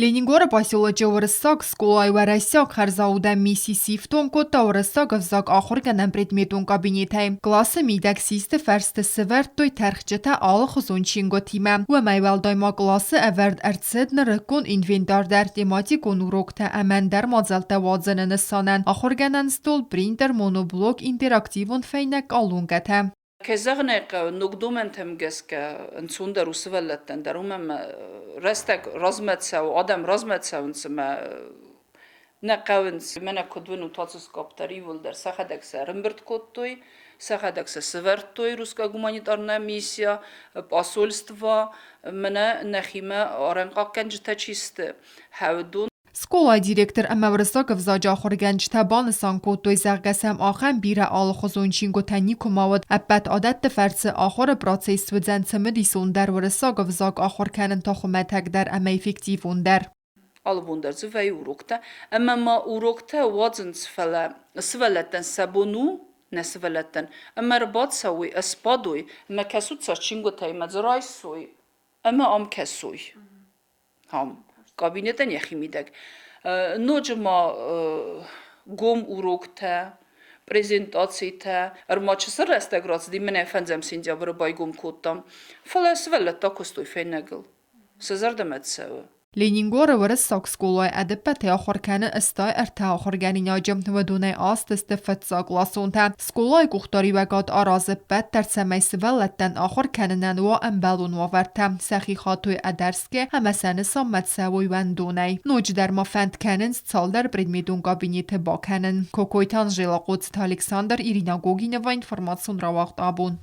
Ленингоры поселочы уырыссаг скъолайы уӕрӕсейаг хӕрзаудӕн мисси сифтонг кодта уырыссаг ӕвзаг ахуыргӕнӕн предметон кабинетӕй. Къласы мидӕг систы фӕрсты сӕвӕрдтой тӕрхджытӕ алыхуызон чингуытимӕ. Уымӕй уӕлдай ма къласы ӕвӕрд ӕрцыд нырыккон инвентар дӕр тематикон уроктӕ ӕмӕ ӕндӕр мадзӕлттӕ уадзыны нысанӕн, ахуыргӕнӕн стол, принтер, моноблок, интерактивон фӕйнӕг, къалонкӕтӕ. Кӕй зӕгъын ӕй хъӕуы, ног домӕнтӕм гӕсгӕ ӕнцондӕр у сывӕллӕттӕн дӕр, уымӕн ӕмӕ рӕстӕг размӕ цӕуы, адӕм размӕ цӕуынц ӕмӕ нӕ хъӕуынц. Мӕнӕ куыд уынут, ацы скъапп дӕр иууылдӕр сӕхӕдӕг сӕ ӕрӕмбырд кодтой, сӕхӕдӕг сӕ сӕвӕрдтой русская гуманитарная миссия, посольство, мӕнӕ нӕхимӕ арӕнхъахъхъӕнджытӕ чи сты, уыдон. Скъолайы директор ӕмӕ уырыссаг ӕвзаджы ахуыргӕнджытӕ банысан кодтой, зӕгъгӕ сӕм ахӕм бирӕ алыхуызон чингуытӕ никуыма уыд. Ӕппӕт адӕтты фӕрцы ахуыры процесс уыдзӕн цымыдисондӕр, уырыссаг ӕвзаг ахуыр кӕнын та хуымӕтӕгдӕр ӕмӕ эффективондӕр. Алы бон дӕр дзы вӕййы уроктӕ. Ӕмӕ ма уроктӕ уадзынц, фӕлӕ сывӕллӕттӕн сӕ бон у, нӕ сывӕллӕттӕн, ӕмӕ ӕрбацӕуой, ӕсбадой, ӕмӕ кӕсут сӕ чингуытӕй ӕмӕ дзы райсой ӕмӕ ам кӕсой. Ам кабинетӕн йӕхи мидӕг. Ноджы ма гом уроктӕ, презентацитӕ. Ӕрмӕст чысыл рӕстӕг рацыди, мӕнӕ фӕндзӕм сентябры байгом кодтам. Фӕлӕ сывӕллӕттӕ куыстой фӕйнӕгыл. Сӕ зӕрдӕмӕ цӕуы. Ленингоры уырыссаг скъолайы ӕдӕппӕтӕй ахуыр кӕны 83 ахуыргӕнинаджы. Уыдонӕй аст сты фыццагкъласонтӕ. Скъолайы къухдариуӕгад аразы ӕппӕт дӕр, цӕмӕй сывӕллӕттӕн ахуыр кӕнынӕн уа ӕмбӕлон уавӕртӕ, сӕхи хатой ӕдӕрсгӕ ӕмӕ сӕ нысанмӕ цӕуой уӕндонӕй. Ноджыдӕр ма фӕнд кӕнынц цалдӕр предметон кабинеты бакӕнын. Кокойты Анжела, Хъоцыты Александр, Ирина Гогинова, информацион рауагъд абон.